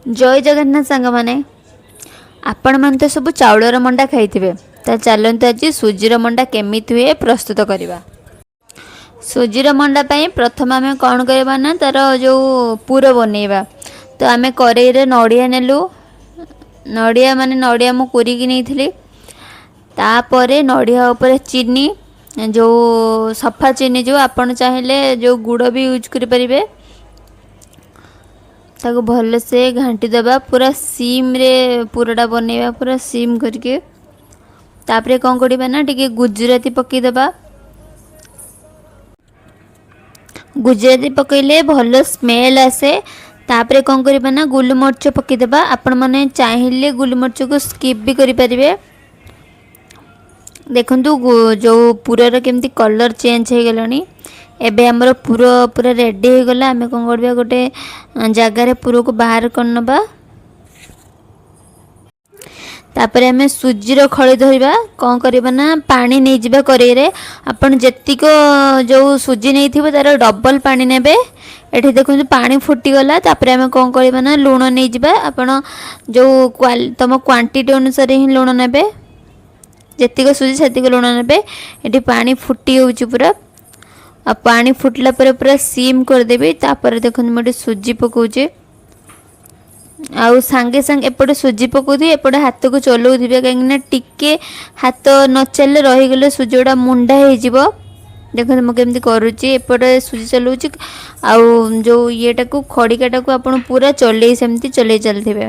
ଜୟ ଜଗନ୍ନାଥ ସାଙ୍ଗମାନେ, ଆପଣମାନେ ତ ସବୁ ଚାଉଳର ମଣ୍ଡା ଖାଇଥିବେ। ତ ଚାଲନ୍ତୁ ଆଜି ସୁଜିର ମଣ୍ଡା କେମିତି ହୁଏ ପ୍ରସ୍ତୁତ କରିବା। ସୁଜିର ମଣ୍ଡା ପାଇଁ ପ୍ରଥମେ ଆମେ କ'ଣ କରିବା ନା ତା'ର ଯେଉଁ ପୁର ବନେଇବା। ତ ଆମେ କରେଇରେ ନଡ଼ିଆ ନେଲୁ, ନଡ଼ିଆ ମାନେ ନଡ଼ିଆ ମୁଁ କୋରିକି ନେଇଥିଲି। ତାପରେ ନଡ଼ିଆ ଉପରେ ଚିନି, ଯେଉଁ ସଫା ଚିନି, ଯେଉଁ ଆପଣ ଚାହିଁଲେ ଯେଉଁ ଗୁଡ଼ ବି ୟୁଜ୍ କରିପାରିବେ, ତାକୁ ଭଲସେ ଘାଣ୍ଟି ଦେବା। ପୁରା ସିମ୍ରେ ପୁରଟା ବନେଇବା, ପୁରା ସିମ୍ କରିକି। ତାପରେ କ'ଣ କରିବା ନା ଟିକେ ଗୁଜୁରାତି ପକାଇଦେବା। ଗୁଜୁରାତି ପକାଇଲେ ଭଲ ସ୍ମେଲ୍ ଆସେ। ତାପରେ କ'ଣ କରିବା ନା ଗୋଲମରିଚ ପକାଇଦେବା। ଆପଣମାନେ ଚାହିଁଲେ ଗୋଲମରିଚକୁ ସ୍କିପ୍ ବି କରିପାରିବେ। ଦେଖନ୍ତୁ ଯେଉଁ ପୁରର କେମିତି କଲର୍ ଚେଞ୍ଜ ହେଇଗଲାଣି। ଏବେ ଆମର ପୁର ପୁରା ରେଡ଼ି ହେଇଗଲା। ଆମେ କ'ଣ କରିବା, ଗୋଟେ ଜାଗାରେ ପୁରକୁ ବାହାର କରିନେବା। ତାପରେ ଆମେ ସୁଜିର ଖଳି ଧରିବା। କ'ଣ କରିବା ନା ପାଣି ନେଇଯିବା କରେଇରେ। ଆପଣ ଯେତିକ ଯେଉଁ ସୁଜି ନେଇଥିବେ ତା'ର ଡବଲ୍ ପାଣି ନେବେ। ଏଠି ଦେଖନ୍ତୁ ପାଣି ଫୁଟିଗଲା। ତାପରେ ଆମେ କ'ଣ କରିବା ନା ଲୁଣ ନେଇଯିବା। ଆପଣ ଯେଉଁ ତୁମ କ୍ୱାଣ୍ଟିଟି ଅନୁସାରେ ହିଁ ଲୁଣ ନେବେ, ଯେତିକ ସୁଜି ସେତିକି ଲୁଣ ନେବେ। ଏଠି ପାଣି ଫୁଟି ହେଉଛି ପୁରା। ଆଉ ପାଣି ଫୁଟିଲା ପରେ ପୁରା ସିମ୍ କରିଦେବି। ତାପରେ ଦେଖନ୍ତୁ ମୁଁ ଏଠି ସୁଜି ପକାଉଛି। ଆଉ ସାଙ୍ଗେ ସାଙ୍ଗେ ଏପଟେ ସୁଜି ପକାଉଥିବେ, ଏପଟେ ହାତକୁ ଚଲାଉଥିବେ, କାହିଁକିନା ଟିକେ ହାତ ନ ଚାଲିଲେ ରହିଗଲେ ସୁଜି ଗୁଡ଼ା ମୁଣ୍ଡା ହେଇଯିବ। ଦେଖନ୍ତୁ ମୁଁ କେମିତି କରୁଛି, ଏପଟେ ସୁଜି ଚଲାଉଛି ଆଉ ଯେଉଁ ଇଏଟାକୁ ଖଡ଼ିକାଟାକୁ ଆପଣ ପୁରା ଚଲେଇ ସେମିତି ଚଲେଇ ଚାଲିଥିବେ।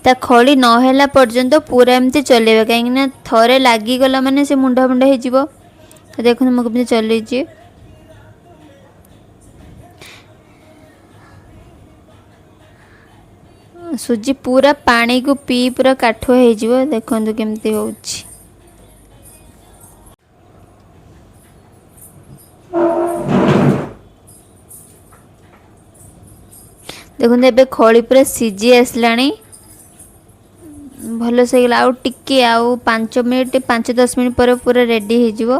ତା ଖଳି ନହେଲା ପର୍ଯ୍ୟନ୍ତ ପୁରା ଏମିତି ଚଲେଇବେ, କାହିଁକିନା ଥରେ ଲାଗିଗଲା ମାନେ ସେ ମୁଣ୍ଡା ମୁଣ୍ଡା ହେଇଯିବ। ଦେଖନ୍ତୁ ମୁଁ କେମିତି ଚଲେଇଛି। ସୁଜି ପୁରା ପାଣିକୁ ପିଇ ପୁରା କାଠୁଆ ହେଇଯିବ। ଦେଖନ୍ତୁ କେମିତି ହେଉଛି। ଦେଖନ୍ତୁ ଏବେ ଖଳି ପୁରା ସିଝି ଆସିଲାଣି, ଭଲସେ ହେଇଗଲା। ଆଉ ଟିକେ, ଆଉ 5 ମିନିଟ୍, 5-10 ମିନିଟ୍ ପରେ ପୁରା ରେଡ଼ି ହେଇଯିବ।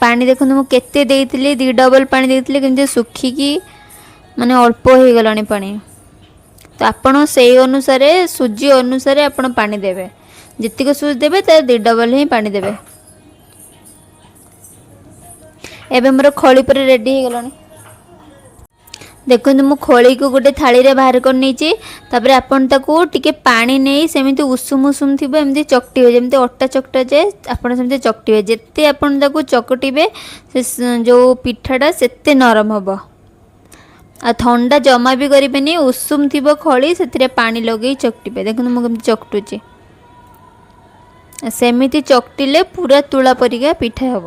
ପାଣି ଦେଖନ୍ତୁ ମୁଁ କେତେ ଦେଇଥିଲି, 2 ଡବଲ୍ ପାଣି ଦେଇଥିଲି, କିନ୍ତୁ ଶୁଖିକି ମାନେ ଅଳ୍ପ ହେଇଗଲାଣି ପାଣି। ତ ଆପଣ ସେଇ ଅନୁସାରେ ସୁଜି ଅନୁସାରେ ଆପଣ ପାଣି ଦେବେ, ଯେତିକି ସୁଜି ଦେବେ ତାର 2 ଡବଲ୍ ହିଁ ପାଣି ଦେବେ। ଏବେ ମୋର ଖଳି ପୁରା ରେଡ଼ି ହେଇଗଲାଣି। ଦେଖନ୍ତୁ ମୁଁ ଖଳିକୁ ଗୋଟେ ଥାଳିରେ ବାହାର କରି ନେଇଛି। ତାପରେ ଆପଣ ତାକୁ ଟିକେ ପାଣି ନେଇ ସେମିତି ଉଷୁମ ଉଷୁମ ଥିବ ଏମିତି ଚକଟିବେ, ଯେମିତି ଅଟା ଚକଟା ଯାଏ ଆପଣ ସେମିତି ଚକଟିବେ। ଯେତେ ଆପଣ ତାକୁ ଚକଟିବେ ସେ ଯେଉଁ ପିଠାଟା ସେତେ ନରମ ହେବ। ଆଉ ଥଣ୍ଡା ଜମା ବି କରିବେନି, ଉଷୁମ ଥିବ ଖଳି ସେଥିରେ ପାଣି ଲଗେଇ ଚକଟିବେ। ଦେଖନ୍ତୁ ମୁଁ କେମିତି ଚକଟୁଛି, ସେମିତି ଚକଟିଲେ ପୁରା ତୁଳା ପରିକା ପିଠା ହେବ।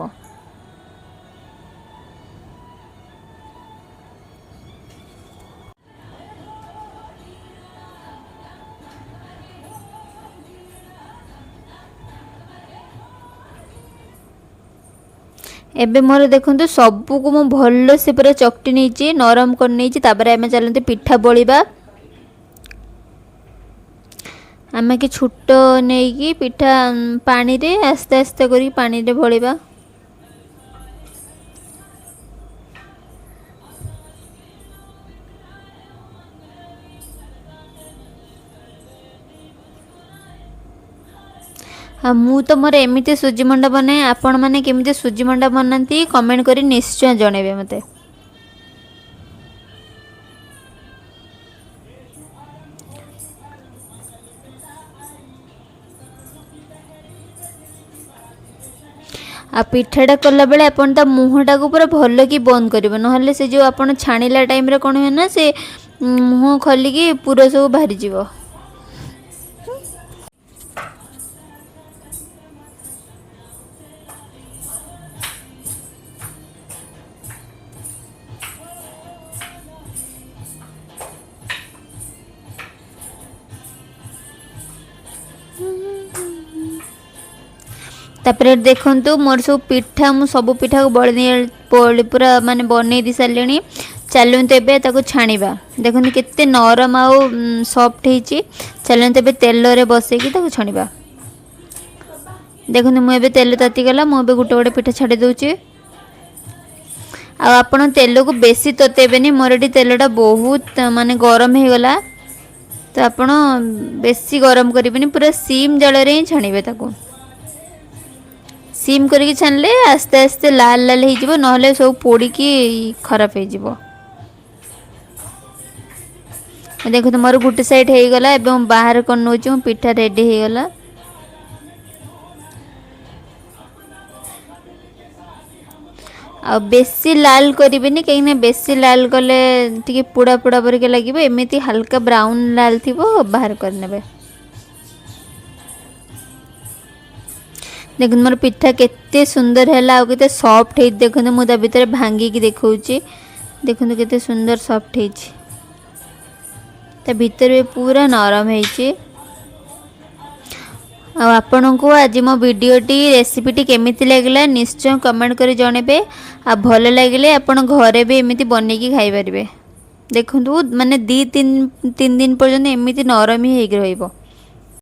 ଏବେ ମୋର ଦେଖନ୍ତୁ ସବୁକୁ ମୁଁ ଭଲସେ ପୁରା ଚକଟି ନେଇଛି, ନରମ କରି ନେଇଛି। ତାପରେ ଆମେ ଚାଲନ୍ତୁ ପିଠା ବଳିବା। ଆମେ କି ଛୋଟ ନେଇକି ପିଠା ପାଣିରେ ଆସ୍ତେ ଆସ୍ତେ କରିକି ପାଣିରେ ବଳିବା। ଆଉ ମୁଁ ତ ମୋର ଏମିତି ସୁଜି ମଣ୍ଡା ବନାଏ, ଆପଣମାନେ କେମିତି ସୁଜି ମଣ୍ଡା ବନାନ୍ତି କମେଣ୍ଟ କରି ନିଶ୍ଚୟ ଜଣାଇବେ ମୋତେ। ଆଉ ପିଠାଟା କଲାବେଳେ ଆପଣ ତା ମୁହଁଟାକୁ ପୁରା ଭଲ କି ବନ୍ଦ କରିବେ, ନହେଲେ ସେ ଯେଉଁ ଆପଣ ଛାଣିଲା ଟାଇମ୍ରେ କ'ଣ ହୁଏ ନା ସେ ମୁହଁ ଖୋଲିକି ପୁର ସବୁ ବାହାରିଯିବ। ତାପରେ ଦେଖନ୍ତୁ ମୋର ସବୁ ପିଠା, ମୁଁ ସବୁ ପିଠାକୁ ବଳି ପୁରା ମାନେ ବନେଇ ଦେଇ ସାରିଲିଣି। ଚାଲନ୍ତୁ ଏବେ ତାକୁ ଛାଣିବା। ଦେଖନ୍ତୁ କେତେ ନରମ ଆଉ ସଫ୍ଟ ହେଇଛି। ଚାଲନ୍ତୁ ଏବେ ତେଲରେ ବସେଇକି ତାକୁ ଛାଣିବା। ଦେଖନ୍ତୁ, ମୁଁ ଏବେ ତେଲ ତାତିଗଲା, ମୁଁ ଏବେ ଗୋଟେ ଗୋଟେ ପିଠା ଛାଡ଼ି ଦେଉଛି। ଆଉ ଆପଣ ତେଲକୁ ବେଶୀ ତତେଇବେନି। ମୋର ଏଠି ତେଲଟା ବହୁତ ମାନେ ଗରମ ହେଇଗଲା, ତ ଆପଣ ବେଶୀ ଗରମ କରିବେନି, ପୁରା ସିମ୍ ଜାଳରେ ହିଁ ଛାଣିବେ ତାକୁ। ସିମ୍ କରିକି ଛାଣିଲେ ଆସ୍ତେ ଆସ୍ତେ ଲାଲ ଲାଲ ହେଇଯିବ, ନହେଲେ ସବୁ ପୋଡ଼ିକି ଖରାପ ହେଇଯିବ। ଦେଖନ୍ତୁ, ମୋର ଗୋଟେ ସାଇଡ଼୍ ହେଇଗଲା, ଏବେ ମୁଁ ବାହାର କରି ନେଉଛି। ମୋ ପିଠା ରେଡ଼ି ହେଇଗଲା। ଆଉ ବେଶୀ ଲାଲ କରିବେନି, କାହିଁକିନା ବେଶୀ ଲାଲ କଲେ ଟିକେ ପୋଡ଼ା ପୋଡ଼ା ପରିକା ଲାଗିବ। ଏମିତି ହାଲକା ବ୍ରାଉନ୍ ଲାଲ ଥିବ, ବାହାର କରିନେବେ। ଦେଖନ୍ତୁ, ମୋର ପିଠା କେତେ ସୁନ୍ଦର ହେଲା ଆଉ କେତେ ସଫ୍ଟ ହେଇଛି। ଦେଖନ୍ତୁ, ମୁଁ ତା ଭିତରେ ଭାଙ୍ଗିକି ଦେଖାଉଛି। ଦେଖନ୍ତୁ, କେତେ ସୁନ୍ଦର ସଫ୍ଟ ହେଇଛି, ତା ଭିତରେ ବି ପୁରା ନରମ ହେଇଛି। ଆଉ ଆପଣଙ୍କୁ ଆଜି ମୋ ଭିଡ଼ିଓଟି, ରେସିପିଟି କେମିତି ଲାଗିଲା ନିଶ୍ଚୟ କମେଣ୍ଟ କରି ଜଣାଇବେ। ଆଉ ଭଲ ଲାଗିଲେ ଆପଣ ଘରେ ବି ଏମିତି ବନେଇକି ଖାଇପାରିବେ। ଦେଖନ୍ତୁ, ମାନେ 2 3 ଦିନ ପର୍ଯ୍ୟନ୍ତ ଏମିତି ନରମ ହିଁ ହେଇକି ରହିବ।